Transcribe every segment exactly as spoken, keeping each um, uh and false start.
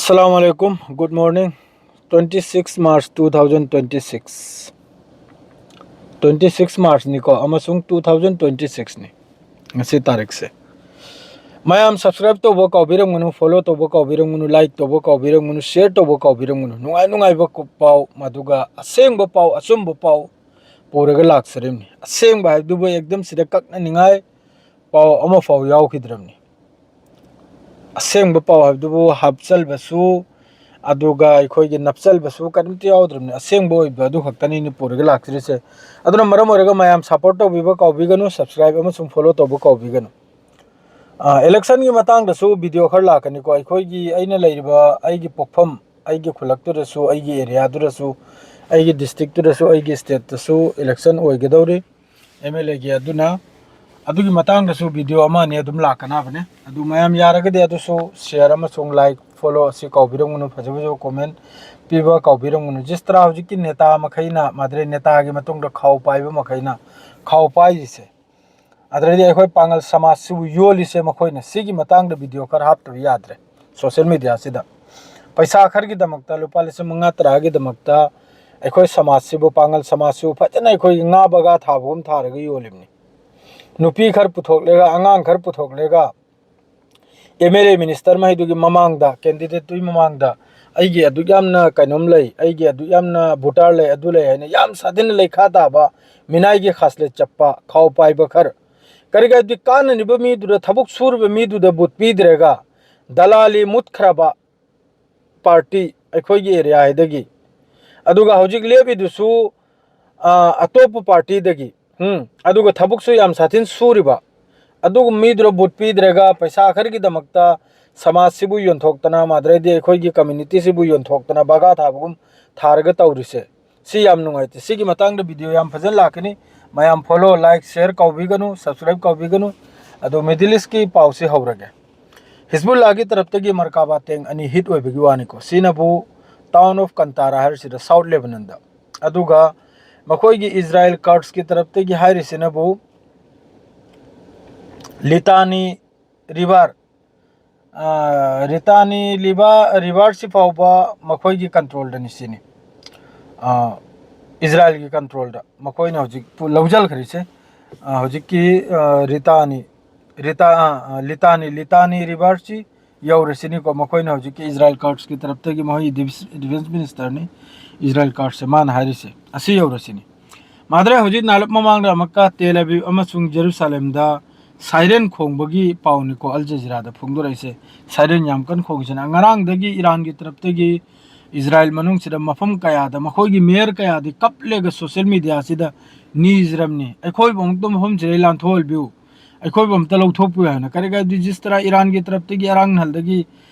Assalamu alaikum. Good morning. Twenty six March two thousand twenty six. Twenty six March ꯅꯤꯀꯣ, ꯑꯃꯁꯨꯡ two thousand twenty six ꯅꯤ ꯉꯁꯤ ꯇꯥꯔꯤꯛꯁꯦ꯫ ꯃꯌꯥꯝ subscribe ꯇꯧꯕ ꯀꯥꯎꯕꯤꯔꯝꯒꯅꯨ, follow ꯇꯧꯕ ꯀꯥꯎꯕꯤꯔꯝꯒꯅꯨ, like ꯇꯧꯕ ꯀꯥꯎꯕꯤꯔꯝꯒꯅꯨ, share ꯇꯧꯕ ꯀꯥꯎꯕꯤꯔꯝꯒꯅꯨ꯫ ꯅꯨꯡꯉꯥꯏ ꯅꯨꯡꯉꯥꯏꯕ ꯀꯨ-, ꯄꯥꯎ, ꯃꯗꯨꯒ ꯑꯁꯦꯡꯕ ꯄꯥꯎ, ꯑꯆꯨꯝꯕ ꯄꯥꯎ ꯄꯨꯔꯒ ꯂꯥꯛꯆꯔꯤꯕꯅꯤ꯫ ꯑꯁꯦꯡꯕ ꯍꯥꯏꯕꯗꯨꯕꯨ ꯑꯦꯛꯗꯝ ꯁꯤꯗ ꯀꯛꯅꯅꯤꯡꯉꯥꯏ ꯄꯥꯎ ꯑꯃꯐꯥꯎ ꯌꯥꯎꯈꯤꯗ꯭ꯔꯕꯅꯤ꯫ ꯑꯁꯦꯡꯕ ꯄꯥꯎ ꯍꯥꯏꯕꯗꯨꯕꯨ ꯍꯥꯞꯆꯜꯕꯁꯨ, ꯑꯗꯨꯒ ꯑꯩꯈꯣꯏꯒꯤ ꯅꯞꯆꯜꯕꯁꯨ ꯀꯔꯤꯝꯇ ꯌꯥꯎꯗ꯭ꯔꯕꯅꯤ꯫ ꯑꯁꯦꯡꯕ ꯑꯣꯏꯕ ꯑꯗꯨ ꯈꯛꯇꯅꯤ ꯑꯩꯅ ꯄꯨꯔꯒ ꯂꯥꯛꯆꯔꯤꯁꯦ꯫ ꯑꯗꯨꯅ ꯃꯔꯝ ꯑꯣꯏꯔꯒ ꯃꯌꯥꯝ support ꯇꯧꯕꯤꯕ ꯀꯥꯎꯕꯤꯒꯅꯨ, subscribe ꯑꯃꯁꯨꯡ follow ꯇꯧꯕ ꯀꯥꯎꯕꯤꯒꯅꯨ꯫ ꯑꯥ, election ꯒꯤ ꯃꯇꯥꯡꯗꯁꯨ video ꯈꯔ ꯂꯥꯛꯀꯅꯤꯀꯣ꯫ ꯑꯩꯈꯣꯏꯒꯤ, ꯑꯩꯅ ꯂꯩꯔꯤꯕ ꯑꯩꯒꯤ ꯄꯣꯛꯐꯝ, ꯑꯩꯒꯤ ꯈꯨꯜꯂꯛꯇꯨꯗꯁꯨ, ꯑꯩꯒꯤ area ꯗꯨꯗꯁꯨ, ꯑꯩꯒꯤ district ꯇꯨꯗꯁꯨ, ꯑꯩꯒꯤ state ꯇꯁꯨ election ꯑꯣꯏꯒꯗꯧꯔꯤ꯫ M L A ꯒꯤ꯫ ꯑꯗꯨꯅ ꯑꯗꯨꯒꯤ ꯃꯇꯥꯡꯗꯁꯨ video ꯑꯃ ꯑꯅꯤ ꯑꯗꯨꯝ ꯂꯥꯛꯀꯅꯕꯅꯦ꯫ ꯑꯗꯨ ꯃꯌꯥꯝ ꯌꯥꯔꯒꯗꯤ ꯑꯗꯨꯁꯨ share ꯑꯃꯁꯨꯡ like, follow ꯑꯁꯤ ꯀꯥꯎꯕꯤꯔꯝꯒꯅꯨ꯫ ꯐꯖ ꯐꯖꯕ comment ꯄꯤꯕ ꯀꯥꯎꯕꯤꯔꯝꯒꯅꯨ꯫ ꯖꯤꯁ ꯇꯔꯥ ꯍꯧꯖꯤꯛꯀꯤ ꯅꯦꯇꯥ ꯃꯈꯩꯅ, ꯃꯥꯗ꯭ꯔꯦ ꯅꯦꯇꯥꯒꯤ ꯃꯇꯨꯡꯗ ꯈꯥꯎ ꯄꯥꯏꯕ ꯃꯈꯩꯅ ꯈꯥꯎ ꯄꯥꯏꯔꯤꯁꯦ, ꯑꯗꯨꯗꯩꯗꯤ ꯑꯩꯈꯣꯏ ꯄꯥꯡꯒꯜ ꯁꯃꯥꯖꯁꯤꯕꯨ ꯌꯣꯜꯂꯤꯁꯦ ꯃꯈꯣꯏꯅ꯫ ꯁꯤꯒꯤ ꯃꯇꯥꯡꯗ video ꯈꯔ ꯍꯥꯞꯇꯕ ꯌꯥꯗ꯭ꯔꯦ꯫ Social media ꯁꯤꯗ ꯄꯩꯁꯥ ꯈꯔꯒꯤꯗꯃꯛꯇ, ꯂꯨꯄꯥ ꯂꯤꯁꯤꯡ ꯃꯉꯥ ꯇꯔꯥꯒꯤꯗꯃꯛꯇ ꯑꯩꯈꯣꯏ ꯁꯃꯥꯖꯁꯤꯕꯨ, ꯄꯥꯡꯒꯜ ꯁꯃꯥꯖꯁꯤꯕꯨ ꯐꯖꯅ ꯑꯩꯈꯣꯏꯒꯤ ꯉꯥ ꯕꯒꯥ ꯊꯥꯕꯒꯨꯝ ꯊꯥꯔꯒ ꯌꯣꯜꯂꯤꯕꯅꯤ꯫ ꯅꯨꯄꯤ ꯈꯔ ꯄꯨꯊꯣꯛꯂꯒ, ꯑꯉꯥꯡ ꯈꯔ ꯄꯨꯊꯣꯛꯂꯒ, M L A minister ꯃꯍꯩꯗꯨꯒꯤ ꯃꯃꯥꯡꯗ, candidate ꯇꯨꯒꯤ ꯃꯃꯥꯡꯗ, "ꯑꯩꯒꯤ ꯑꯗꯨꯛ ꯌꯥꯝꯅ ꯀꯩꯅꯣꯝ ꯂꯩ, ꯑꯩꯒꯤ ꯑꯗꯨꯛ ꯌꯥꯝꯅ voter ꯂꯩ, ꯑꯗꯨ ꯂꯩ" ꯍꯥꯏꯅ ꯌꯥꯝ ꯁꯥꯊꯤꯅ ꯂꯩꯈꯥ ꯇꯥꯕ, ꯃꯤꯅꯥꯏꯒꯤ ꯈꯥꯁꯂꯦꯠ ꯆꯞꯄ, ꯈꯥꯎ ꯄꯥꯏꯕ ꯈꯔ꯫ ꯀꯔꯤꯒꯤꯅꯣ ꯍꯥꯏꯕꯗꯤ ꯀꯥꯟꯅꯔꯤꯕ ꯃꯤꯗꯨꯗ, ꯊꯕꯛ ꯁꯨꯔꯤꯕ ꯃꯤꯗꯨꯗ vote ꯄꯤꯗ꯭ꯔꯒ, ꯗꯂꯥꯂꯤ ꯃꯨꯠꯈ꯭ꯔꯕ party ꯑꯩꯈꯣꯏꯒꯤ area ꯗꯒꯤ꯫ ꯑꯗꯨꯒ ꯍꯧꯖꯤꯛ ꯂꯦꯞꯄꯤꯗꯨꯁꯨ, ꯑꯥ, ꯑꯇꯣꯞꯄ party ꯗꯒꯤ꯫ ꯎꯝ, ꯑꯗꯨꯒ ꯊꯕꯛꯁꯨ ꯌꯥꯝ ꯁꯥꯊꯤꯅ ꯁꯨꯔꯤꯕ꯫ ꯑꯗꯨꯒꯨꯝꯕ ꯃꯤꯗꯨꯗ vote ꯄꯤꯗ꯭ꯔꯒ ꯄꯩꯁꯥ ꯈꯔꯒꯤꯗꯃꯛꯇ ꯁꯃꯥꯖꯁꯤꯕꯨ ꯌꯣꯟꯊꯣꯛꯇꯅ, ꯃꯥꯗ꯭ꯔꯩꯗꯤ ꯑꯩꯈꯣꯏꯒꯤ community ꯁꯤꯕꯨ ꯌꯣꯟꯊꯣꯛꯇꯅ ꯕꯒꯥ ꯊꯥꯕꯒꯨꯝ ꯊꯥꯔꯒ ꯇꯧꯔꯤꯁꯦ꯫ ꯁꯤ ꯌꯥꯝ ꯅꯨꯡꯉꯥꯏꯇꯦ꯫ ꯁꯤꯒꯤ ꯃꯇꯥꯡꯗ video ꯌꯥꯝ ꯐꯖꯅ ꯂꯥꯛꯀꯅꯤ꯫ ꯃꯌꯥꯝ follow, like, share ꯀꯥꯎꯕꯤꯒꯅꯨ, subscribe ꯀꯥꯎꯕꯤꯒꯅꯨ꯫ ꯑꯗꯣ Middle East ꯀꯤ ꯄꯥꯎꯁꯤ ꯍꯧꯔꯒꯦ꯫ ꯍꯤꯖꯕꯨꯜꯂꯥꯒꯤ ꯇꯔꯞꯇꯒꯤ ꯃꯔꯀꯥꯕꯥ tank ꯑꯅꯤ hit ꯑꯣꯏꯕꯒꯤ ꯋꯥꯅꯤꯀꯣ꯫ ꯁꯤꯅꯕꯨ town of ꯀꯟꯇꯥꯔꯥ ꯍꯥꯏꯔꯤꯁꯤꯗ South Lebanon ꯗ꯫ ꯑꯗꯨꯒ ꯃꯈꯣꯏꯒꯤ ꯏꯖꯔꯥꯏꯜ Kurds ꯀꯤ ꯇꯔꯞꯇꯒꯤ ꯍꯥꯏꯔꯤꯁꯤꯅꯕꯨ ꯂꯤꯇꯥꯅꯤ river, ꯔꯤꯇꯥꯅꯤ ꯂꯤꯕꯥ ꯔꯤꯚꯔꯁꯤ ꯐꯥꯎꯕ ꯃꯈꯣꯏꯒꯤ ꯀꯟꯇ꯭ꯔꯣꯜꯗꯅꯤ ꯁꯤꯅꯤ꯫ ꯏꯁꯔꯥꯏꯜꯒꯤ ꯀꯟꯇ꯭ꯔꯣꯜꯗ ꯃꯈꯣꯏꯅ ꯍꯧꯖꯤꯛ ꯂꯧꯁꯤꯟꯈ꯭ꯔꯤꯁꯦ꯫ ꯍꯧꯖꯤꯛꯀꯤ ꯔꯤꯇꯥꯅꯤ ꯔꯤꯇꯥ ꯂꯤꯇꯥꯅꯤ ꯂꯤꯇꯥꯅꯤ ꯔꯤꯚꯔꯁꯤ ꯌꯧꯔꯁꯤꯅꯤꯀꯣ꯫ ꯃꯈꯣꯏꯅ ꯍꯧꯖꯤꯛꯀꯤ ꯏꯁꯔꯥꯏꯜ ꯀꯥꯔꯠꯁꯀꯤ ꯇꯔꯞꯇꯒꯤ, ꯃꯈꯣꯏꯒꯤ ꯗꯤꯐꯦꯟꯁ ꯃꯤꯅꯤꯁꯇꯔꯅꯤ ꯏꯁꯔꯥꯏꯜ ꯀꯥꯔꯠꯁꯦ ꯃꯥꯅ ꯍꯥꯏꯔꯤꯁꯦ, ꯑꯁꯤ ꯌꯧꯔꯁꯤꯅꯤ꯫ ꯃꯥꯗ꯭ꯔꯦ, ꯍꯧꯖꯤꯛ ꯅꯥꯂꯞ ꯃꯃꯥꯡꯗ ꯑꯃꯨꯛꯀ ꯇꯦꯜ ꯑꯕꯤꯕ ꯑꯃꯁꯨꯡ ꯖꯦꯔꯨꯁꯥꯂꯦꯝꯗ ꯁꯥꯏꯔꯦꯟ ꯈꯣꯡꯕꯒꯤ ꯄꯥꯎꯅꯤꯀꯣ ꯑꯜ ꯖꯖꯤꯔꯥꯗ ꯐꯣꯡꯗꯣꯔꯛꯏꯁꯦ꯫ ꯁꯥꯏꯔꯦꯟ ꯌꯥꯝ ꯀꯟꯅ ꯈꯣꯡꯉꯤꯁꯤꯅ ꯉꯔꯥꯡꯗꯒꯤ ꯏꯔꯥꯟꯒꯤ ꯇꯔꯞꯇꯒꯤ ꯏꯁꯔꯥꯏꯜ ꯃꯅꯨꯡꯁꯤꯗ ꯃꯐꯝ ꯀꯌꯥꯗ ꯃꯈꯣꯏꯒꯤ ꯃꯦꯌꯔ ꯀꯌꯥꯗꯤ ꯀꯞꯂꯦꯒ ꯁꯣꯁꯦꯜ ꯃꯤꯗꯤꯌꯥꯁꯤꯗ ꯅꯤꯖꯔꯝꯅꯤ꯫ ꯑꯩꯈꯣꯏꯕꯨ ꯑꯃꯨꯛꯇ ꯃꯐꯝꯁꯤꯗ ꯂꯥꯟꯊꯣꯛꯍꯟꯕꯤꯌꯨ, ꯑꯩꯈꯣꯏꯕꯨ ꯑꯃꯨꯛꯇ ꯂꯧꯊꯣꯛꯄꯤꯌꯨ ꯍꯥꯏꯅ꯫ ꯀꯔꯤ ꯀꯔꯤ ꯖꯤꯁ ꯇꯔꯥ ꯏꯔꯥꯟꯒꯤ ꯇꯔꯞꯇꯒꯤ ꯑꯔꯥꯡ ꯅꯍꯜꯗꯒꯤ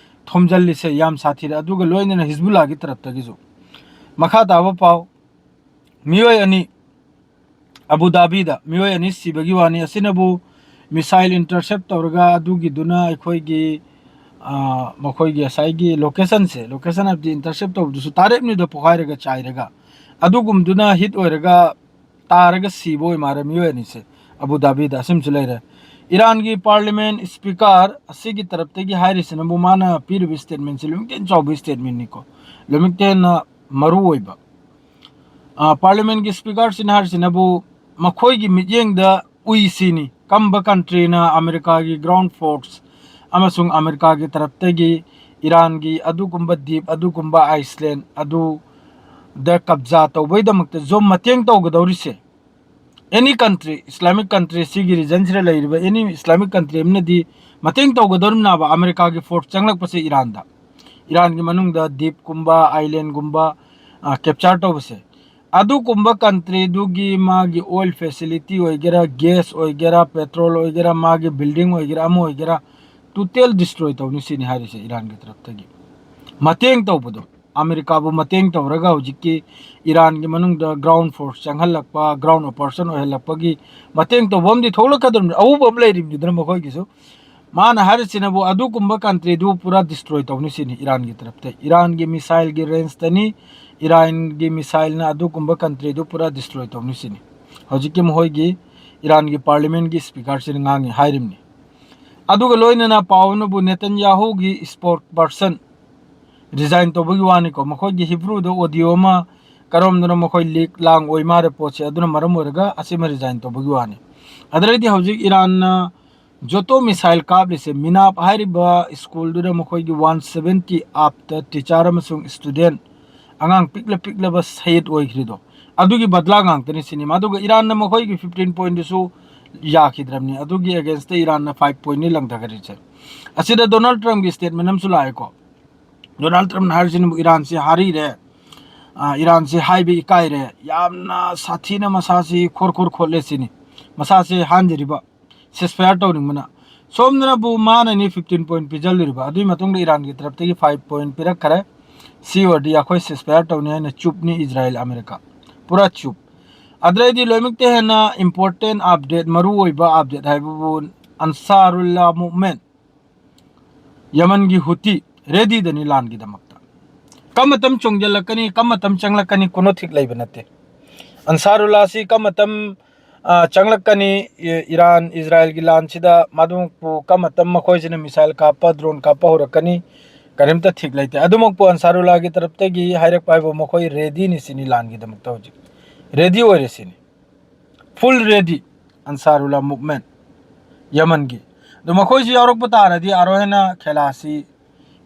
ꯊꯣꯝꯖꯤꯜꯂꯤꯁꯦ ꯌꯥꯝ ꯁꯥꯊꯤꯔꯦ꯫ ꯑꯗꯨꯒ ꯂꯣꯏꯅꯅ ꯍꯤꯖꯕꯨꯜꯂꯥꯒꯤ ꯇꯔꯞꯇꯒꯤꯁꯨ꯫ ꯃꯈꯥ ꯇꯥꯕ ꯄꯥꯎ, ꯃꯤꯑꯣꯏ ꯑꯅꯤ ꯑꯕꯨ ꯙꯥꯕꯤꯗ ꯃꯤꯑꯣꯏ ꯑꯅꯤ ꯁꯤꯕꯒꯤ ꯋꯥꯅꯤ꯫ ꯑꯁꯤꯅꯕꯨ ꯃꯤꯁꯥꯏꯜ ꯏꯟꯇꯔꯁꯦꯞ ꯇꯧꯔꯒ ꯑꯗꯨꯒꯤꯗꯨꯅ ꯑꯩꯈꯣꯏꯒꯤ, ꯃꯈꯣꯏꯒꯤ ꯉꯁꯥꯏꯒꯤ ꯂꯣꯀꯦꯁꯟꯁꯦ, ꯂꯣꯀꯦꯁꯟ ꯍꯥꯏꯕꯗꯤ ꯏꯟꯇꯔꯁꯦꯞ ꯇꯧꯕꯗꯨꯁꯨ ꯇꯥꯔꯦꯞꯅꯤꯗ ꯄꯣꯈꯥꯏꯔꯒ ꯆꯥꯏꯔꯒ, ꯑꯗꯨꯒꯨꯝꯗꯨꯅ ꯍꯤꯠ ꯑꯣꯏꯔꯒ ꯇꯥꯔꯒ ꯁꯤꯕ ꯑꯣꯏ ꯃꯥꯜꯂꯦ ꯃꯤꯑꯣꯏ ꯑꯅꯤꯁꯦ꯫ ꯑꯕꯨ ꯙꯥꯕꯤꯗ ꯑꯁꯤꯃꯁꯨ ꯂꯩꯔꯦ꯫ ꯏꯔꯥꯟꯒꯤ ꯄꯥꯔꯂꯤꯃꯦꯟ ꯁ꯭ꯄꯤꯀꯔ ꯑꯁꯤꯒꯤ ꯇꯔꯞꯇꯒꯤ ꯍꯥꯏꯔꯤꯁꯤꯅꯕꯨ ꯃꯥꯅ ꯄꯤꯔꯤꯕ ꯁ꯭ꯇꯦꯠꯃꯦꯟꯁꯤ ꯂꯣꯏꯃꯛꯇ ꯆꯥꯎꯕ ꯁ꯭ꯇꯦꯠꯃꯦꯟꯅꯤꯀꯣ, ꯂꯣꯏꯃꯛꯇ ꯍꯦꯟꯅ ꯃꯔꯨ ꯑꯣꯏꯕ꯫ ꯄꯥꯔꯂꯤꯃꯦꯟꯒꯤ ꯁ꯭ꯄꯤꯀꯔꯁꯤꯅ ꯍꯥꯏꯔꯤꯁꯤꯅꯕꯨ ꯃꯈꯣꯏꯒꯤ ꯃꯤꯠꯌꯦꯡꯗ ꯎꯏꯁꯤꯅꯤ꯫ ꯀꯝꯕ ꯀꯟꯇ꯭ꯔꯤꯅ ꯑꯃꯦꯔꯤꯀꯥꯒꯤ ꯒ꯭ꯔꯥꯎꯟ ꯐꯣꯔꯁ ꯑꯃꯁꯨꯡ ꯑꯃꯦꯔꯤꯀꯥꯒꯤ ꯇꯔꯞꯇꯒꯤ ꯏꯔꯥꯟꯒꯤ ꯑꯗꯨꯒꯨꯝꯕ ꯗꯤꯞ, ꯑꯗꯨꯒꯨꯝꯕ ꯑꯥꯏꯁꯂꯦꯟ ꯑꯗꯨꯗ ꯀꯕꯖꯥ ꯇꯧꯕꯩꯗꯃꯛꯇ ꯖꯣꯝ ꯃꯇꯦꯡ ꯇꯧꯒꯗꯧꯔꯤꯁꯦ? ꯑꯦꯅꯤ ꯀꯟꯇ꯭ꯔꯤ, ꯏꯁꯂꯥꯃꯤꯛ ꯀꯟꯇ꯭ꯔꯤ, ꯁꯤꯒꯤ ꯔꯤꯖꯟꯁꯤꯗ ꯂꯩꯔꯤꯕ ꯑꯦꯅꯤ ꯏꯁꯂꯥꯃꯤꯛ ꯀꯟꯇ꯭ꯔꯤ ꯑꯃꯅꯗꯤ ꯃꯇꯦꯡ ꯇꯧꯒꯗꯧꯔꯤꯕꯅꯦꯕ ꯑꯃꯦꯔꯤꯀꯥꯒꯤ ꯐꯣꯔꯁ ꯆꯪꯂꯛꯄꯁꯦ ꯏꯔꯥꯟꯗ꯫ ꯏꯔꯥꯟꯒꯤ ꯃꯅꯨꯡꯗ ꯗꯤꯞꯀꯨꯝꯕ, ꯑꯥꯏꯂꯦꯟꯒꯨꯝꯕ ꯀꯦꯞꯆꯔ ꯇꯧꯕꯁꯦ꯫ ꯑꯗꯨꯒꯨꯝꯕ ꯀꯟꯇ꯭ꯔꯤꯗꯨꯒꯤ ꯃꯥꯒꯤ ꯑꯣꯏꯜ ꯐꯦꯁꯤꯂꯤꯇꯤ ꯑꯣꯏꯒꯦꯔꯥ, ꯒ꯭ꯌꯥꯁ ꯑꯣꯏꯒꯦꯔꯥ, ꯄꯦꯇ꯭ꯔꯣꯜ ꯑꯣꯏꯒꯦꯔꯥ, ꯃꯥꯒꯤ ꯕꯤꯜꯗꯤꯡ ꯑꯣꯏꯒꯦꯔꯥ, ꯑꯃ ꯑꯣꯏꯒꯦꯔꯥ, ꯇꯣꯇꯦꯜ ꯗꯤꯁꯇ꯭ꯔꯣꯏ ꯇꯧꯅꯤ ꯁꯤꯅꯤ ꯍꯥꯏꯔꯤꯁꯦ ꯏꯔꯥꯟꯒꯤ ꯇꯔꯞꯇꯒꯤ꯫ ꯃꯇꯦꯡ ꯇꯧꯕꯗꯣ, ꯑꯃꯦꯔꯤꯀꯥꯕꯨ ꯃꯇꯦꯡ ꯇꯧꯔꯒ ꯍꯧꯖꯤꯛꯀꯤ ꯏꯔꯥꯟꯒꯤ ꯃꯅꯨꯡꯗ ꯒ꯭ꯔꯥꯎꯟ ꯐꯣꯔꯁ ꯆꯪꯍꯜꯂꯛꯄ, ꯒ꯭ꯔꯥꯎꯟ ꯑꯣꯄꯔꯦꯁꯟ ꯑꯣꯏꯍꯜꯂꯛꯄꯒꯤ ꯃꯇꯦꯡ ꯇꯧꯕ ꯑꯃꯗꯤ ꯊꯣꯛꯂꯛꯀꯗꯧꯔꯤꯕꯅꯤ꯫ ꯑꯎꯕ ꯑꯃ ꯂꯩꯔꯤꯕꯅꯤꯗꯅ ꯃꯈꯣꯏꯒꯤꯁꯨ꯫ ꯃꯥꯅ ꯍꯥꯏꯔꯤꯁꯤꯅꯕꯨ ꯑꯗꯨꯒꯨꯝꯕ ꯀꯟꯇ꯭ꯔꯤꯗꯨ ꯄꯨꯔꯥ ꯗꯤꯁꯇ꯭ꯔꯣꯏ ꯇꯧꯅꯤ ꯁꯤꯅꯤ ꯏꯔꯥꯟꯒꯤ ꯇꯔꯞꯇ꯫ ꯏꯔꯥꯟꯒꯤ ꯃꯤꯁꯥꯏꯜꯒꯤ ꯔꯦꯟꯖꯇꯅꯤ, ꯏꯔꯥꯟꯒꯤ ꯃꯤꯁꯥꯏꯜꯅ ꯑꯗꯨꯒꯨꯝꯕ ꯀꯟꯇ꯭ꯔꯤꯗꯨ ꯄꯨꯔꯥ ꯗꯤꯁꯇ꯭ꯔꯣꯏ ꯇꯧꯅꯤ ꯁꯤꯅꯤ ꯍꯧꯖꯤꯛꯀꯤ ꯃꯈꯣꯏꯒꯤ ꯏꯔꯥꯟꯒꯤ ꯄꯥꯔꯂꯤꯃꯦꯟꯒꯤ ꯁ꯭ꯄꯤꯀꯔꯁꯤꯅ ꯉꯥꯡꯉꯤ ꯍꯥꯏꯔꯤꯕꯅꯤ꯫ ꯑꯗꯨꯒ ꯂꯣꯏꯅꯅ ꯄꯥꯎ ꯑꯃꯅꯕꯨ ꯅꯦꯇꯟꯌꯥꯍꯨꯒꯤ spokesperson resign ꯇꯧꯕꯒꯤ ꯋꯥꯅꯤꯀꯣ꯫ ꯃꯈꯣꯏꯒꯤ ꯍꯤꯕ꯭ꯔꯨꯗ audio ꯑꯃ ꯀꯔꯣꯝꯗꯅ ꯃꯈꯣꯏ leak ꯂꯥꯡ ꯑꯣꯏ ꯃꯥꯜꯂꯦ ꯄꯣꯠꯁꯦ, ꯑꯗꯨꯅ ꯃꯔꯝ ꯑꯣꯏꯔꯒ ꯑꯁꯤꯃ resign ꯇꯧꯕꯒꯤ ꯋꯥꯅꯤ꯫ ꯑꯗꯨꯗꯩꯗꯤ ꯍꯧꯖꯤꯛ ꯏꯔꯥꯟꯅ JOTO missile ꯀꯥꯞꯂꯤꯁꯦ, ꯃꯤꯅꯥꯞ ꯍꯥꯏꯔꯤꯕ ꯁ꯭ꯀꯨꯜꯗꯨꯗ ꯃꯈꯣꯏꯒꯤ one seventy ꯑꯞꯇ teacher ꯑꯃꯁꯨꯡ student, ꯑꯉꯥꯡ ꯄꯤꯛꯂ ꯄꯤꯛꯂꯕ ꯁꯍꯤꯗ ꯑꯣꯏꯈ꯭ꯔꯤꯗꯣ, ꯑꯗꯨꯒꯤ ꯕꯗꯂꯥ ꯉꯥꯛꯇꯅꯤ ꯁꯤꯅꯤ꯫ ꯑꯗꯨꯒ ꯏꯔꯥꯟꯅ ꯃꯈꯣꯏꯒꯤ fifteen pointꯗꯨꯁꯨ ꯌꯥꯈꯤꯗ꯭ꯔꯕꯅꯤ꯫ ꯑꯗꯨꯒꯤ againstꯇ ꯏꯔꯥꯟꯅ five pointꯅꯤ ꯂꯪꯊꯈ꯭ꯔꯤꯁꯦ꯫ ꯑꯁꯤꯗ Donald Trumpꯀꯤ statement ꯑꯃꯁꯨ ꯂꯥꯛꯑꯦꯀꯣ꯫ Donald Trumpꯅ ꯍꯥꯏꯔꯤꯁꯤꯅꯕꯨ ꯏꯔꯥꯟꯁꯦ ꯍꯥꯔꯤꯔꯦ, ꯑ, ꯏꯔꯥꯟꯁꯦ ꯍꯥꯏꯕ ꯏꯀꯥꯏꯔꯦ, ꯌꯥꯝꯅ ꯁꯥꯊꯤꯅ ꯃꯁꯥꯁꯤ ꯈꯣꯔ ꯈꯣꯔ ꯈꯣꯠꯂꯦ ꯁꯤꯅꯤ꯫ ꯃꯁꯥꯁꯦ ꯍꯥꯟꯖꯔꯤꯕ ceasefire ꯇꯧꯅꯤꯡꯕꯅ꯫ ꯁꯣꯝꯗꯅꯕꯨ ꯃꯥꯅꯅꯤ fifteen point ꯄꯤꯖꯜꯂꯨꯔꯤꯕ, ꯑꯗꯨꯒꯤ ꯃꯇꯨꯡꯗ ꯏꯔꯥꯟꯒꯤ ꯇꯔꯞꯇꯒꯤ five point ꯄꯤꯔꯛꯈꯔꯦ꯫ ꯁꯤ ꯑꯣꯏꯔꯗꯤ ꯑꯩꯈꯣꯏ ceasefire ꯇꯧꯅꯤ ꯍꯥꯏꯅ ꯆꯨꯞꯅꯤ ꯏꯖꯔꯥꯏꯜ ꯑꯃꯦꯔꯤꯀꯥ, ꯄꯨꯔꯥ ꯆꯨꯞ꯫ ꯑꯗꯨꯗꯩꯗꯤ ꯂꯣꯏꯅꯃꯛꯇ ꯍꯦꯟꯅ important update, ꯃꯔꯨ ꯑꯣꯏꯕ update ꯍꯥꯏꯕꯕꯨ Ansarullah movement, ꯌꯃꯟꯒꯤ ꯍꯨꯇꯤ readyꯗꯅꯤ ꯂꯥꯟꯒꯤꯗꯃꯛꯇ꯫ ꯀꯝ ꯃꯇꯝ ꯆꯣꯡꯖꯜꯂꯛꯀꯅꯤ, ꯀꯝ ꯃꯇꯝ ꯆꯪꯂꯛꯀꯅꯤ, ꯀꯣꯟꯅ ꯊꯤꯛ ꯂꯩꯕ ꯅꯠꯇꯦ꯫ ꯑꯟꯁꯥꯔꯨꯜꯂꯥꯁꯤ ꯀꯝ ꯃꯇꯝ, ꯑ, ꯆꯪꯂꯛꯀꯅꯤ, ꯏ-, ꯏꯔꯥꯟ ꯏꯖꯔꯥꯏꯜꯒꯤ ꯂꯥꯟꯁꯤꯗ ꯃꯗꯨꯃꯛꯄꯨ ꯀꯝ ꯃꯇꯝ ꯃꯈꯣꯏꯁꯤꯅ missile ꯀꯥꯞꯄ, drone ꯀꯥꯞꯄ ꯍꯧꯔꯛꯀꯅꯤ, ꯀꯔꯤꯝꯇ ꯊꯤꯛ ꯂꯩꯇꯦ꯫ ꯑꯗꯨꯃꯛꯄꯨ ꯑꯟꯁꯥꯔꯨꯜꯂꯥꯒꯤ ꯇꯔꯞꯇꯒꯤ ꯍꯥꯏꯔꯛꯄ ꯍꯥꯏꯕꯨ ꯃꯈꯣꯏ readyꯅꯤ ꯁꯤꯅꯤ ꯂꯥꯟꯒꯤꯗꯃꯛꯇ ꯍꯧꯖꯤꯛ꯫ Ready ꯑꯣꯏꯔꯦ ꯁꯤꯅꯤ꯫ Full ready ꯑꯟꯁꯥꯔꯨꯜꯂꯥ movement ꯌꯃꯟꯒꯤ꯫ ꯑꯗꯣ ꯃꯈꯣꯏꯁꯨ ꯌꯥꯎꯔꯛꯄ ꯇꯥꯔꯗꯤ ꯑꯥꯔꯣ ꯍꯦꯟꯅ ꯈꯦꯂꯥꯁꯤ,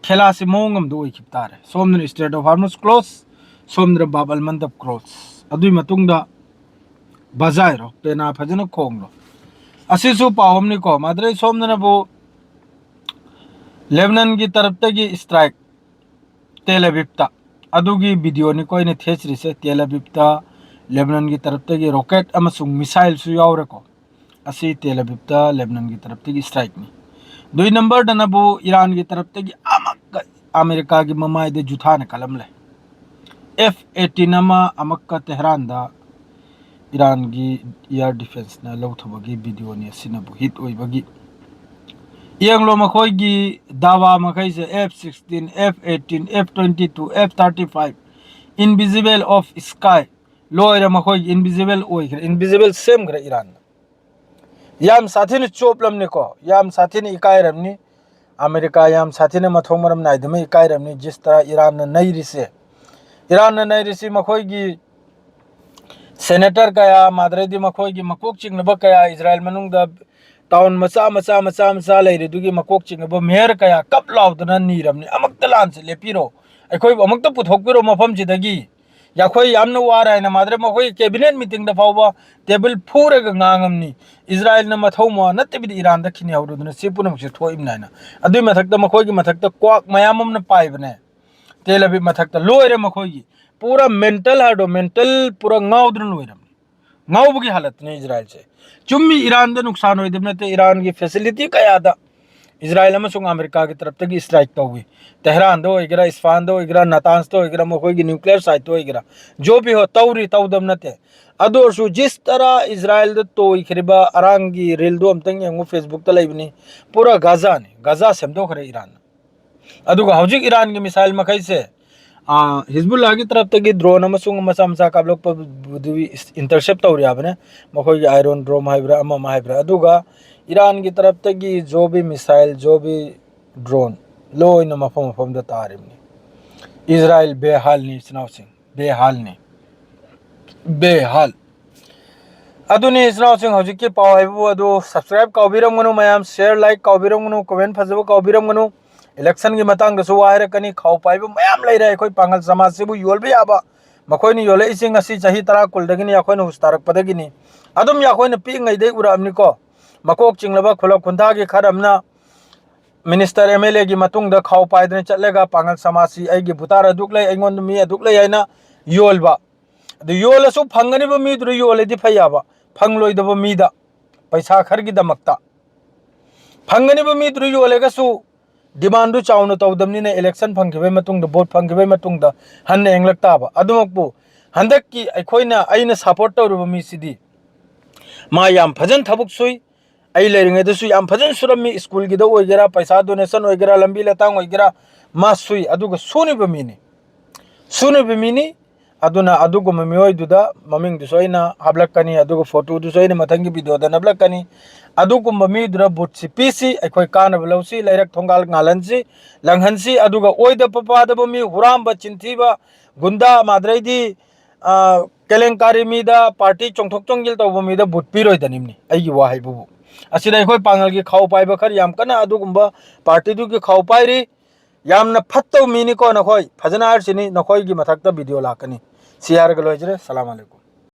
ꯈꯦꯂꯥꯁꯤ ꯃꯑꯣꯡ ꯑꯃꯗ ꯑꯣꯏꯈꯤꯕ ꯇꯥꯔꯦ꯫ ꯁꯣꯝꯗꯅ Strait of Hormuz close, ꯁꯣꯝꯗꯅ ꯕꯥꯕ ꯑꯜ ꯃꯟꯗꯕ close꯫ ꯑꯗꯨꯒꯤ ꯃꯇꯨꯡꯗ ꯕꯖꯥꯏꯔꯣ, ꯄꯦꯅꯥ ꯐꯖꯅ ꯈꯣꯡꯂꯣ꯫ ꯑꯁꯤꯁꯨ ꯄꯥꯎ ꯑꯃꯅꯤꯀꯣ꯫ ꯃꯗꯨꯗꯩ ꯁꯣꯝꯗꯅꯕꯨ ꯂꯦꯕꯅꯟꯒꯤ ꯇꯔꯞꯇꯒꯤ strike ꯇꯦꯜ ꯑꯕꯤꯕꯇ꯫ ꯑꯗꯨꯒꯤ videoꯅꯤꯀꯣ ꯑꯩꯅ ꯊꯦꯠꯆꯔꯤꯁꯦ꯫ ꯇꯦꯜ ꯑꯕꯤꯕꯇ ꯂꯦꯕꯅꯟꯒꯤ ꯇꯔꯞꯇꯒꯤ rocket ꯑꯃꯁꯨꯡ missileꯁꯨ ꯌꯥꯎꯔꯦꯀꯣ꯫ ꯑꯁꯤ ꯇꯦꯜ ꯑꯕꯤꯕꯇ ꯂꯦꯕꯅꯟꯒꯤ ꯇꯔꯞꯇꯒꯤ strikeꯅꯤ꯫ ꯑꯗꯨꯏ numberꯗꯅꯕꯨ ꯏꯔꯥꯟꯒꯤ ꯇꯔꯞꯇꯒꯤ ꯑꯃꯛꯀ ꯑꯃꯦꯔꯤꯀꯥꯒꯤ ꯃꯃꯥꯏꯗ ꯖꯨꯊꯥꯅ ꯀꯜꯂꯝꯂꯦ꯫ F eighteen ꯑꯃ ꯑꯃꯛꯀ ꯇꯦꯍꯔꯥꯟꯗ ꯏꯔꯥꯟꯒꯤ air defenceꯅ ꯂꯧꯊꯕꯒꯤ videoꯅꯤ꯫ ꯑꯁꯤꯅꯕꯨ hit ꯑꯣꯏꯕꯒꯤ꯫ ꯌꯦꯡꯂꯣ ꯃꯈꯣꯏꯒꯤ ꯗꯥꯋꯥ ꯃꯈꯩꯁꯦ, F sixteen, F eighteen, F twenty two, F thirty five, invisible of sky꯫ ꯂꯣꯏꯔꯦ, ꯃꯈꯣꯏꯒꯤ invisible ꯑꯣꯏꯈ꯭ꯔꯦ, invisible ꯁꯦꯝꯈ꯭ꯔꯦ ꯏꯔꯥꯟꯅ꯫ ꯌꯥꯝ ꯁꯥꯊꯤꯅ ꯆꯣꯞꯂꯝꯅꯤꯀꯣ, ꯌꯥꯝ ꯁꯥꯊꯤꯅ ꯏꯀꯥꯏꯔꯝꯅꯤ꯫ ꯑꯃꯦꯔꯤꯀꯥ ꯌꯥꯝ ꯁꯥꯊꯤꯅ ꯃꯊꯣꯡ ꯃꯔꯝ ꯅꯥꯏꯗꯕ ꯏꯀꯥꯏꯔꯝꯅꯤ꯫ ꯖꯤꯁ ꯇꯔꯥ ꯏꯔꯥꯟꯅ ꯅꯩꯔꯤꯁꯦ, ꯏꯔꯥꯟꯅ ꯅꯩꯔꯤꯁꯤ ꯃꯈꯣꯏꯒꯤ ꯁꯦꯅꯦꯇꯔ ꯀꯌꯥ, ꯃꯥꯗ꯭ꯔꯩꯗꯤ ꯃꯈꯣꯏꯒꯤ ꯃꯀꯣꯛ ꯆꯤꯡꯅꯕ ꯀꯌꯥ, ꯏꯖꯔꯥꯌꯦꯜ ꯃꯅꯨꯡꯗ ꯇꯥꯎꯟ ꯃꯆꯥ ꯃꯆꯥ ꯃꯆꯥ ꯃꯆꯥ ꯂꯩꯔꯤꯗꯨꯒꯤ ꯃꯀꯣꯛ ꯆꯤꯡꯅꯕ ꯃꯦꯌꯔ ꯀꯌꯥ ꯀꯞ ꯂꯥꯎꯗꯅ ꯅꯤꯔꯝꯅꯤ, "ꯑꯃꯨꯛꯇ ꯂꯥꯟꯁꯦ ꯂꯦꯞꯄꯤꯔꯣ, ꯑꯩꯈꯣꯏꯕꯨ ꯑꯃꯨꯛꯇ ꯄꯨꯊꯣꯛꯄꯤꯔꯣ ꯃꯐꯝꯁꯤꯗꯒꯤ, ꯑꯩꯈꯣꯏ ꯌꯥꯝꯅ ꯋꯥꯔꯦ" ꯍꯥꯏꯅ꯫ ꯃꯥꯗ꯭ꯔꯦ ꯃꯈꯣꯏꯒꯤ ꯀꯦꯕꯤꯅꯦꯠ ꯃꯤꯇꯤꯡꯗ ꯐꯥꯎꯕ ꯇꯦꯕꯜ ꯐꯨꯔꯒ ꯉꯥꯡꯉꯝꯅꯤ꯫ ꯏꯖꯔꯥꯌꯦꯜꯅ ꯃꯊꯧ ꯃꯋꯥ ꯅꯠꯇꯕꯤꯗ ꯏꯔꯥꯟꯗ ꯈꯤꯅꯤ ꯍꯧꯔꯨꯗꯅ ꯁꯤ ꯄꯨꯝꯅꯃꯛꯁꯦ ꯊꯣꯛꯏꯕꯅꯤ ꯍꯥꯏꯅ꯫ ꯑꯗꯨꯏ ꯃꯊꯛꯇ ꯃꯈꯣꯏꯒꯤ ꯃꯊꯛꯇ ꯀ꯭ꯋꯥꯛ ꯃꯌꯥꯝ ꯑꯃꯅ ꯄꯥꯏꯕꯅꯦ꯫ ꯇꯦꯜ ꯑꯕꯤꯕ ꯃꯊꯛꯇ ꯂꯣꯏꯔꯦ ꯃꯈꯣꯏꯒꯤ꯫ ꯄꯨꯔꯥ ꯃꯦꯟꯇꯜ ꯍꯥꯏꯗꯣ, ꯃꯦꯟꯇꯜ ꯄꯨꯔꯥ ꯉꯥꯎꯗꯅ ꯂꯣꯏꯔꯝꯅꯤ꯫ ꯉꯥꯎꯕꯒꯤ ꯍꯥꯂꯠꯅꯦ ꯏꯖꯔꯥꯌꯦꯜꯁꯦ꯫ ꯆꯨꯝꯃꯤ, ꯏꯔꯥꯟꯗ ꯅꯨꯡꯁꯥꯟ ꯑꯣꯏꯗꯕ ꯅꯠꯇꯦ, ꯏꯔꯥꯟꯒꯤ ꯐꯦꯁꯤꯂꯤꯇꯤ ꯀꯌꯥꯗ ꯏꯖꯔꯥꯌꯦꯜ ꯑꯃꯁꯨꯡ ꯑꯃꯦꯔꯤꯀꯥꯒꯤ ꯇꯔꯞꯇꯒꯤ ꯏꯁꯇ꯭ꯔꯥꯏꯛ ꯇꯧꯏ꯫ ꯇꯦꯍꯔꯥꯟꯗ ꯑꯣꯏꯒꯦꯔꯥ, ꯏꯁꯐꯥꯟꯗ ꯑꯣꯏꯒꯦꯔꯥ, ꯅꯥꯇꯥꯟꯁꯇ ꯑꯣꯏꯒꯦꯔꯥ, ꯃꯈꯣꯏꯒꯤ ꯅ꯭ꯌꯨꯀ꯭ꯂꯤꯌꯔ ꯁꯥꯏꯠꯇ ꯑꯣꯏꯒꯦꯔꯥ, ꯖꯣ ꯕꯤ ꯍꯣ ꯇꯧꯔꯤ, ꯇꯧꯗꯕ ꯅꯠꯇꯦ꯫ ꯑꯗꯨ ꯑꯣꯏꯔꯁꯨ ꯖꯤꯁ ꯇꯔꯥ ꯏꯖꯔꯥꯌꯦꯜꯗ ꯇꯣꯏꯈ꯭ꯔꯤꯕ ꯑꯔꯥꯡꯒꯤ ꯔꯤꯜꯗꯣ ꯑꯝꯇꯪ ꯌꯦꯡꯉꯨ, ꯐꯦꯁꯕꯨꯛꯇ ꯂꯩꯕꯅꯤ꯫ ꯄꯨꯔꯥ ꯒꯥꯖꯥꯅꯤ, ꯒꯥꯖꯥ ꯁꯦꯝꯗꯣꯛꯈ꯭ꯔꯦ ꯏꯔꯥꯟꯅ꯫ ꯑꯗꯨꯒ ꯍꯧꯖꯤꯛ ꯏꯔꯥꯟꯒꯤ ꯃꯤꯁꯥꯏꯜ ꯃꯈꯩꯁꯦ, ꯑꯥ, ꯍꯤꯖꯕꯨꯜꯂꯥꯒꯤ ꯇꯔꯞꯇꯒꯤ ꯗ꯭ꯔꯣꯟ ꯑꯃꯁꯨꯡ ꯃꯆꯥ ꯃꯆꯥ ꯀꯥꯞꯂꯛꯄꯕꯨꯗꯤ ꯏꯟꯇꯔꯁꯦꯞ ꯇꯧꯔꯤ ꯍꯥꯏꯕꯅꯦ, ꯃꯈꯣꯏꯒꯤ ꯑꯥꯏꯔꯣꯟ ꯗ꯭ꯔꯣꯝ ꯍꯥꯏꯕ꯭ꯔꯥ ꯑꯃ ꯑꯃ ꯍꯥꯏꯕ꯭ꯔꯥ꯫ ꯑꯗꯨꯒ ꯏꯔꯥꯟꯒꯤ ꯇꯔꯞꯇꯒꯤ ꯖꯣ ꯕꯤ ꯃꯤꯁꯥꯏꯜ, ꯖꯣ ꯕꯤ ꯗ꯭ꯔꯣꯟ ꯂꯣꯏꯅ ꯃꯐꯝ ꯃꯐꯝꯗ ꯇꯥꯔꯤꯕꯅꯤ꯫ ꯏꯖꯔꯥꯌꯦꯜ ꯕꯦꯍꯥꯜꯅꯤ, ꯏꯆꯤꯟ ꯏꯅꯥꯎꯁꯤꯡ, ꯕꯦꯍꯥꯜꯅꯤ, ꯕꯦꯍꯥꯜ꯫ ꯑꯗꯨꯅꯤ ꯏꯆꯤꯟ ꯏꯅꯥꯎꯁꯤꯡ, ꯍꯧꯖꯤꯛꯀꯤ ꯄꯥꯎ ꯍꯥꯏꯕꯕꯨ ꯑꯗꯨ꯫ ꯁꯕꯁꯀ꯭ꯔꯥꯏꯕ ꯀꯥꯎꯕꯤꯔꯝꯒꯅꯨ ꯃꯌꯥꯝ, ꯁꯤꯌꯔ, ꯂꯥꯏꯛ ꯀꯥꯎꯕꯤꯔꯝꯒꯅꯨ, ꯀꯣꯃꯦꯟ ꯐꯖꯕ ꯀꯥꯎꯕꯤꯔꯝꯒꯅꯨ꯫ ꯏꯂꯦꯛꯁꯟꯒꯤ ꯃꯇꯥꯡꯗꯁꯨ ꯋꯥ ꯍꯥꯏꯔꯛꯀꯅꯤ꯫ ꯈꯥꯎ ꯄꯥꯏꯕ ꯃꯌꯥꯝ ꯂꯩꯔꯦ ꯑꯩꯈꯣꯏ ꯄꯥꯡꯒꯜ ꯁꯃꯥꯖꯁꯤꯕꯨ ꯌꯣꯜꯕ ꯌꯥꯕ꯫ ꯃꯈꯣꯏꯅ ꯌꯣꯜꯂꯛꯏꯁꯦ ꯉꯁꯤ ꯆꯍꯤ ꯇꯔꯥ ꯀꯨꯟꯗꯒꯤꯅꯤ, ꯑꯩꯈꯣꯏꯅ ꯍꯨꯁ ꯇꯥꯔꯛꯄꯗꯒꯤꯅꯤ꯫ ꯑꯗꯨꯝ ꯑꯩꯈꯣꯏꯅ ꯄꯤꯛꯏꯉꯩꯗꯩ ꯎꯔꯛꯑꯕꯅꯤꯀꯣ꯫ ꯃꯀꯣꯛ ꯆꯤꯡꯂꯕ ꯈꯨꯂꯛ ꯈꯨꯟꯊꯥꯒꯤ ꯈꯔ ꯑꯃꯅ ꯃꯤꯅꯤꯁꯇꯔ, ꯑꯦꯝ ꯑꯦꯜ ꯑꯦꯒꯤ ꯃꯇꯨꯡꯗ ꯈꯥꯎ ꯄꯥꯏꯗꯅ ꯆꯠꯂꯒ ꯄꯥꯡꯒꯜ ꯁꯃꯥꯖꯁꯤ ꯑꯩꯒꯤ ꯚꯨꯇꯥꯔ ꯑꯗꯨꯛ ꯂꯩ, ꯑꯩꯉꯣꯟꯗ ꯃꯤ ꯑꯗꯨꯛ ꯂꯩ ꯍꯥꯏꯅ ꯌꯣꯜꯕ꯫ ꯑꯗꯨ ꯌꯣꯜꯂꯁꯨ ꯐꯪꯒꯅꯤꯕ ꯃꯤꯗꯨꯗ ꯌꯣꯜꯂꯗꯤ ꯐꯩ ꯌꯥꯕ, ꯐꯪꯂꯣꯏꯗꯕ ꯃꯤꯗ, ꯄꯩꯁꯥ ꯈꯔꯒꯤꯗꯃꯛꯇ꯫ ꯐꯪꯒꯅꯤꯕ ꯃꯤꯗꯨꯗ ꯌꯣꯜꯂꯒꯁꯨ ꯗꯤꯃꯥꯟꯗꯨ ꯆꯥꯎꯅ ꯇꯧꯗꯕꯅꯤꯅ ꯏꯂꯦꯛꯁꯟ ꯐꯪꯈꯤꯕꯒꯤ ꯃꯇꯨꯡꯗ, ꯚꯣꯠ ꯐꯪꯈꯤꯕꯒꯤ ꯃꯇꯨꯡꯗ ꯍꯟꯅ ꯌꯦꯡꯂꯛ ꯇꯥꯕ꯫ ꯑꯗꯨꯃꯛꯄꯨ ꯍꯟꯗꯛꯀꯤ ꯑꯩꯈꯣꯏꯅ, ꯑꯩꯅ ꯁꯄꯣꯔꯠ ꯇꯧꯔꯤꯕ ꯃꯤꯁꯤꯗꯤ ꯃꯥ ꯌꯥꯝ ꯐꯖꯅ ꯊꯕꯛ ꯁꯨꯏ, ꯑꯩ ꯂꯩꯔꯤꯉꯩꯗꯁꯨ ꯌꯥꯝ ꯐꯖꯅ ꯁꯨꯔꯝꯃꯤ, ꯁ꯭ꯀꯨꯜꯒꯤꯗ ꯑꯣꯏꯒꯦꯔꯥ, ꯄꯩꯁꯥ ꯗꯣꯅꯦꯁꯟ ꯑꯣꯏꯒꯦꯔꯥ, ꯂꯝꯕꯤ ꯂꯇꯥꯡ ꯑꯣꯏꯒꯦꯔꯥ, ꯃꯥ ꯁꯨꯏ꯫ ꯑꯗꯨꯒ ꯁꯨꯅꯤꯕ ꯃꯤꯅꯤ, ꯁꯨꯅꯤꯕ ꯃꯤꯅꯤ꯫ ꯑꯗꯨꯅ ꯑꯗꯨꯒꯨꯝꯕ ꯃꯤꯑꯣꯏꯗꯨꯗ ꯃꯃꯤꯡꯗꯨꯁꯨ ꯑꯩꯅ ꯍꯥꯞꯂꯛꯀꯅꯤ, ꯑꯗꯨꯒ ꯐꯣꯇꯣꯗꯨꯁꯨ ꯑꯩꯅ ꯃꯊꯪꯒꯤ ꯚꯤꯗꯤꯑꯣꯗ ꯅꯞꯂꯛꯀꯅꯤ꯫ ꯑꯗꯨꯒꯨꯝꯕ ꯃꯤꯗꯨꯗ ꯚꯣꯠꯁꯤ ꯄꯤꯁꯤ, ꯑꯩꯈꯣꯏ ꯀꯥꯟꯅꯕ ꯂꯧꯁꯤ, ꯂꯩꯔꯛ ꯊꯣꯡꯒꯥꯜ ꯉꯥꯜꯍꯟꯁꯤ, ꯂꯪꯍꯟꯁꯤ꯫ ꯑꯗꯨꯒ ꯑꯣꯏꯗ ꯄꯥꯗꯕ ꯃꯤ, ꯍꯨꯔꯥꯝꯕ, ꯆꯤꯟꯊꯤꯕ, ꯒꯨꯟꯗꯥ, ꯃꯥꯗ꯭ꯔꯩꯗꯤ, ꯑ, ꯀꯦꯂꯦꯡꯀꯥꯔꯤ ꯃꯤꯗ, ꯄꯥꯔꯇꯤ ꯆꯣꯡꯊꯣꯛ ꯆꯣꯡꯁꯤꯜ ꯇꯧꯕ ꯃꯤꯗ ꯚꯣꯠ ꯄꯤꯔꯣꯏꯗꯅꯤꯝꯅꯤ ꯑꯩꯒꯤ ꯋꯥ ꯍꯥꯏꯕꯕꯨ꯫ ꯑꯁꯤꯗ ꯑꯩꯈꯣꯏ ꯄꯥꯡꯒꯜꯒꯤ ꯈꯥꯎ ꯄꯥꯏꯕ ꯈꯔ ꯌꯥꯝ ꯀꯟꯅ ꯑꯗꯨꯒꯨꯝꯕ ꯄꯥꯔꯇꯤꯗꯨꯒꯤ ꯈꯥꯎ ꯄꯥꯏꯔꯤ꯫ ꯌꯥꯝꯅ ꯐꯠꯇꯕ ꯃꯤꯅꯤꯀꯣ ꯅꯈꯣꯏ, ꯐꯖꯅ ꯍꯥꯏꯔꯁꯤꯅꯤ, ꯅꯈꯣꯏꯒꯤ ꯃꯊꯛꯇ ꯚꯤꯗꯤꯑꯣ ꯂꯥꯛꯀꯅꯤ꯫ ꯁꯤ ꯍꯥꯏꯔꯒ ꯂꯣꯏꯖꯔꯦ꯫ ꯁꯂꯥꯝ ꯑꯂꯩꯀꯨꯝ꯫